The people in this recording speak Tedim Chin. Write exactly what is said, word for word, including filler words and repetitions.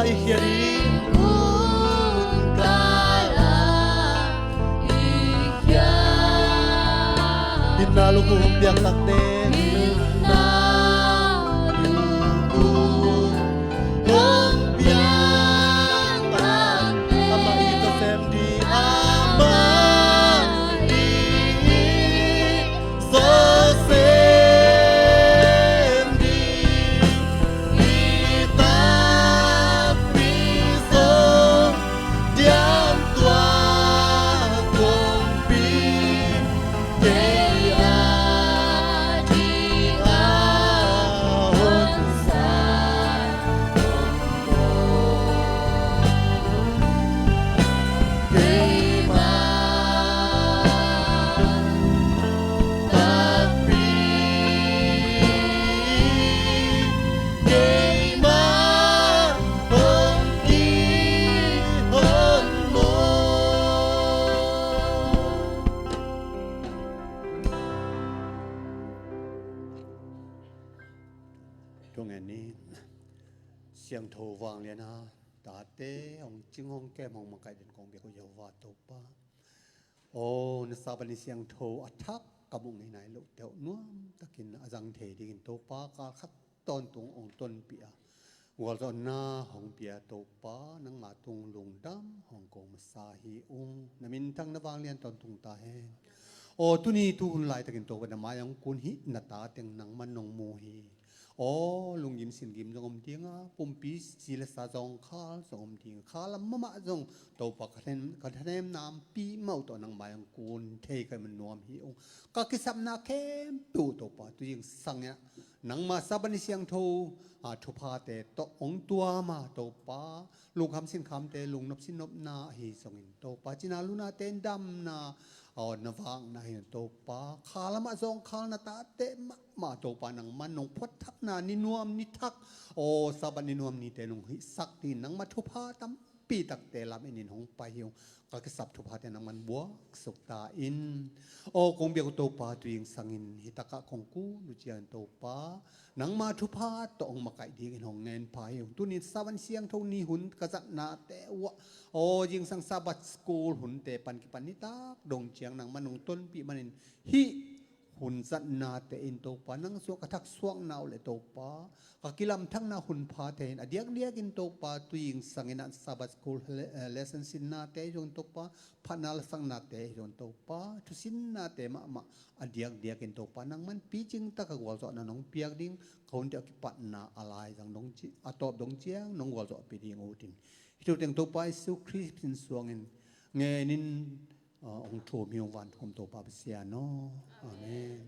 I khia ding. Itna lukhu hong piak takte. Itna lukhu hong piak takte. Amah i tawsem ding, amah i tawsem ding. I takpi zong diam tuak kongpi, kei a ding a honsa. Keimah takpi, keimah hong kihonmawh. Tua ngen ni. Siangtho vanglian a tate hong cing, hong kem, hong makaih den kong biak uh Jehovah Topa aw, na Sabbath ni siangtho a thak ka muh ngei nai loh teuh nuam takin a zang thei dingin Topa kal khat tawntung hong tonpih a, gualzawhna hong pia Topa, nangma tung lungdam hong ko masa hi ung. Na minthang na vanglian tawntung ta hen. Aw, tuni tu hun laitakin Topa na mai hong kun hih na ta teng nangman nong mu hi. Aw, lunggim singgim zong om ding a, pumpi si le sa zawngkhal zong om ding a, kha lam mahmah zong Topa ka thanem, ka thanem nampi mah uh tawh nang mai hong kun thei ka hih man nuam hi ung. Ka kisapna khempeuh uh Topa tu zingsang in ah nangma Sabbath ni siangtho a thuphate tawh hong tuam a Topa, lungkham sinkhamte lungnop sinnopna ahi zongin Topa, cina lunate in damna, aw, na vakna hi zongin Topa, kha lamah zawngkhal na tate mahmah Topa nangman nong phuat thakna ni nuam ni thak, aw, Sabbath ni nuam nite nong hihsak dingin nangma thupha tampi takte lam in in hong pai hi ung. Ka kisap thuphate nangman buaksuk ta in. Aw, kong biak uh Topa, tu zingsangin hih takah kong kun uh ciangin Topa, nangma thupha tawh hong makaih dingin hong ngen pha hi ung. Tuni Sabbath siangtho ni hun ka zatnate uh ah, aw, zingsang Sabbath school hunte pan kipan nitak dong ciang nangman hong tonpih manin hih hun zatnate in Topa, nang sungah ka thaksuakna uh le Topa, ka kilamthakna hun pha thei in a diakdiakin Topa, tu zingsangin ah Sabbath school le-, eh, lesson sinnate hi zongin Topa, phatna lasaknate hi zongin Topa, thusinnate mahmah a diakdiakin Topa, nangman picing taka gualzawhna nong piak ding, ka hunte a kipatna a laizang dong ci-, a tawp dong ciang nong gualzawhpih ding uh tin, hih thu teng Topa Jesu Khrist min suangin ngenin, ah, hong thum hi ung, vantung Topa Pasian aw. Amen.